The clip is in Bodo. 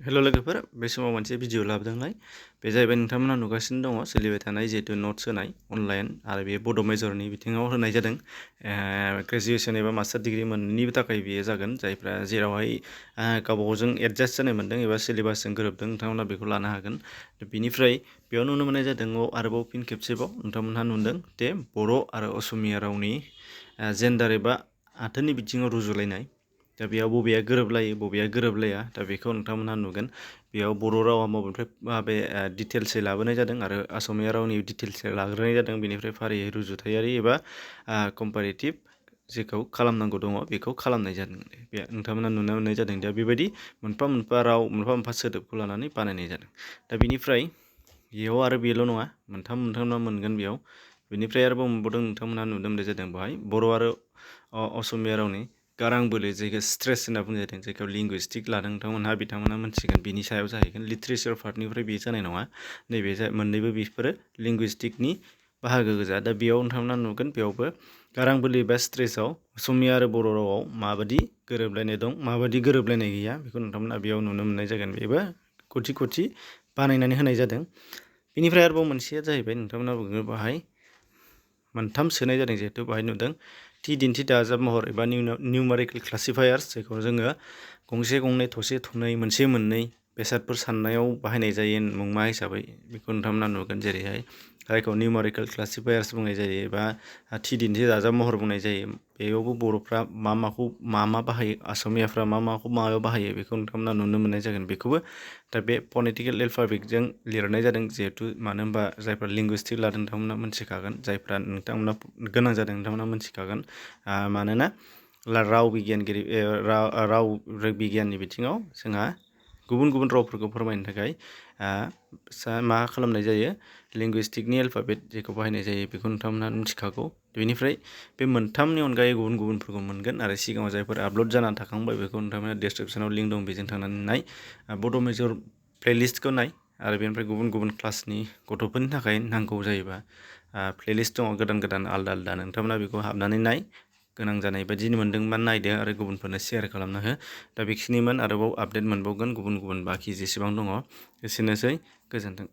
हेल' लोगोफोर बे समाव मोनसे भिडिअ लाबोदोंलाय बे जाहैबाय नोंथांमोना नुगासिनो दङ सोलिबाय थानाय जिहेतु नट्स होनाय अनलाइन आरो बेयो बड' मेजरनि बिथिङाव होनाय जादों ग्रेजुवेसन एबा मास्टार डिग्री मोननैनिबो थाखाय बेयो जागोन जायफ्रा जेरावहाय गावबा गावजों एडजास्ट जानाय मोन्दों एबा सिलेबासजों गोरोबदों नोंथांमोना बेखौ लानो हागोन बिनिफ्राय बेयाव नुनो मोननाय जादों आरोबाव फिन खेबसेबाव नोंथांमोनहा नुदों दे बर' आरो असमिया रावनि जेन्डार एबा आथोननि बिथिङाव रुजुलायनाय दा बेयाव बबेया गोरोबलायो बबेया गोरोबलाया दा बेखौ नोंथांमोनहा नुगोन बेयाव बर' रावा बबेनिफ्राय बे डिटेल्सै लाबोनाय जादों आरो असमिया रावनि डिटेल्सै लाग्रोनाय जादों बेनिफ्राय फारियै रुजुथायारि एबा कम्पारेटिभ जेखौ खालामनांगौ दङ बेखौ खालामनाय जादों बे नोंथांमोना नुनो मोननाय जादों दा बेबायदि मोनफा मोनफा राव मोनफा मोनफा सोदोबखौ लानानै बानायनाय जादों दा बेनिफ्राय बेयाव आरो बेल' नङा मोनथाम मोनगोन बेयाव बेनिफ्राय आरोबाव मोनबावदों नोंथांमोनहा नुनो मोननाय जादों बेवहाय बर' आरो असमिया रावनि गारां बोलो जायखौ स्ट्रेस होनना बुंनाय जादों जायखौ लिंगुइस्टिक लादों बिथांमोनहा मोनथिगोन बिनि सायाव जाहैगोन लिटारेचार पार्टनिफ्राय बेयो जानाय नङा नैबे मोननैबो बेफोरो लिंगुइस्टिकनि बाहागो गोजा दा बेयाव नोंथांमोना नुगोन बेयावबो गारां बोलो एबा स्ट्रेसआव असमिया आरो बर' रावाव माबायदि गोरोबलायनाय दं माबायदि गोरोबलायनाय गैया बेखौ नोंथांमोना बेयाव नुनो मोननाय जागोन बेबो खथि खथि बानायनानै होनाय जादों बेनिफ्राय आरोबाव मोनसेया जाहैबाय नोंथांमोना बुङो बाहाय मोनथाम सोनाय जादों जिहेतु बाहाय नुदों थि दिन्थि दाजाब महर एबा निउमारिकेल क्लासिफायार्स जायखौ जोङो गंसे गंनै थसे थनै मोनसे मोननै बेसादफोर साननायाव बाहायनाय जायो मुंमा हिसाबै बेखौ नोंथांमोना नुगोन जेरैहाय जायखौ निउमारिकेल क्लासिफायार्स बुंनाय जायो एबा थि दिन्थि दाजाब महर बुंनाय जायो बेयावबो बर'फ्रा मा बाहायो असमियाफ्रा माखौ मायाव बाहायो बेखौ नोंथांमोना नुनो मोननाय जागोन बेखौबो दा बे फनेटिकेल एल्फाबेटजों लिरनाय जादों जिहेतु मानो होनबा जायफ्रा लिंगुइस्टिक लादों नोंथांमोना मोनथिखागोन जायफ्रा नोंथांमोना गोनां जादों नोंथांमोना मोनथिखागोन मानोना राव बिगियाननि बिथिङाव जोंहा गुबुन गुबुन रावफोरखौ फोरमायनो थाखाय मा खालामनाय जायो लिंगुइस्टिकनि एल्फाबेट जेखौ बाहायनाय जायो बेखौ नोंथांमोना मिथिखागौ बेनिफ्राय बे मोनथामनि अनगायै गुबुन गुबुनफोरखौ मोनगोन आरो सिगाङाव जायफोर आपल'ड जानानै थाखांबाय बेखौ नोंथांमोना डिसक्रिपसनाव लिंक दं बेजों थांनानै नाय बड' मेजर प्लेलिस्टखौ नाय आरो बेनिफ्राय गुबुन गुबुन क्लासनि गथ'फोरनि थाखाय नांगौ जायोबा प्लेलिस्ट दङ गोदान आलदा नोंथांमोना बेखौ हाबनानै नाय गोनां जानाय बायदि मोनदोंबा नायदो आरो गुबुनफोरनो शेयार खालामना हो दा बेखिनिमोन आरोबाव आपडेट मोनबावगोन गुबुन बाखि जेसेबां दङ एसेनोसै गोजोन्थों।